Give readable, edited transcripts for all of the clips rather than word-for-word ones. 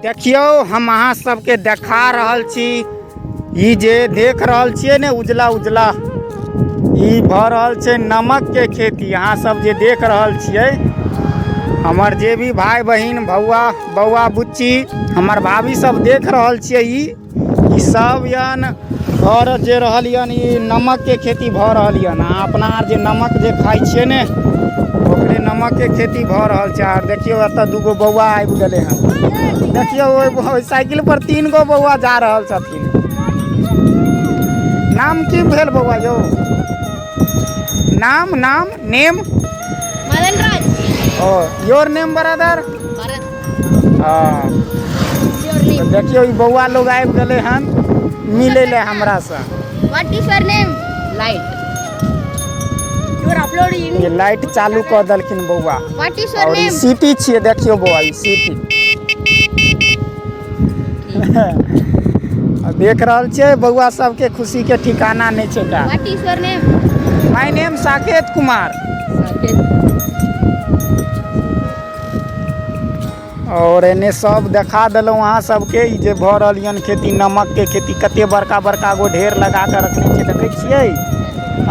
देखियौ, हम अहाँ सबके देखा रहल छी, ई जे देख रहल छियै ने उजला उजला, ई भऽ रहल छै नमकके खेती। अहाँ सब जे देख रहल छियै, हमर जे भी भाय बहिन, भौआ बौआ, बुच्ची, हमर भाभी सब देख रहल छियै, ई ई सब यन भऽ जे रहल यन, ई नमकके खेती भऽ रहल यन। आ अपना आर जे नमक जे खाइ छियै ने, ओकरे नमकके खेती भऽ रहल छै। आर देखियौ, एतऽ दूगो बौआ आबि गेलै हन। देखियौ, ओहि साइकिल पर तीन गो बौआ जा रहल छथिन। नाम की भेल बौआ यौ? नाम, नाम, name? Madan Raj. O your name brother? Bharat. हँ। Your name? देखियौ, ई बौआ लोग आबि गेलै हन मिलै लए हमरासँ। What is your name? Light. You are uploading. ये लाइट चालू कऽ देलखिन बौआ। What is your और ई name? सीटी छियै। देखियौ बौआ, ई सीटी आ देख रहल छियै, बौआ सबके खुशी के ठिकाना नहि छै टा। What is your name? My name Saket Kumar. Saket. और एने सब देखा देलहुँ अहाँ सबके, ई जे भऽ रहल यन खेती, नमकके खेती, कते बड़का बड़का गो ढेर लगा कऽ रखने छै। देखै छियै,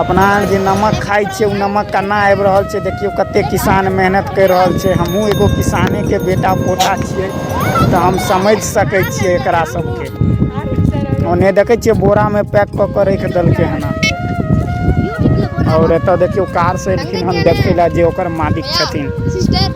अपना जे नमक खाइ छियै, ओ नमक केना आबि रहल छै। देखियौ, कते किसान मेहनत करि रहल छै। हमहूँ एगो किसानेके बेटा पोता छियै, तऽ हम समझि सकै छियै एकरा सबके। ओने देखै छियै, बोरामे पैक कऽ कऽ राखि देलकै हन। और एतऽ देखियौ, कार से एलखिन हन देखै लए, जे ओकर मालिक छथिन। Sister.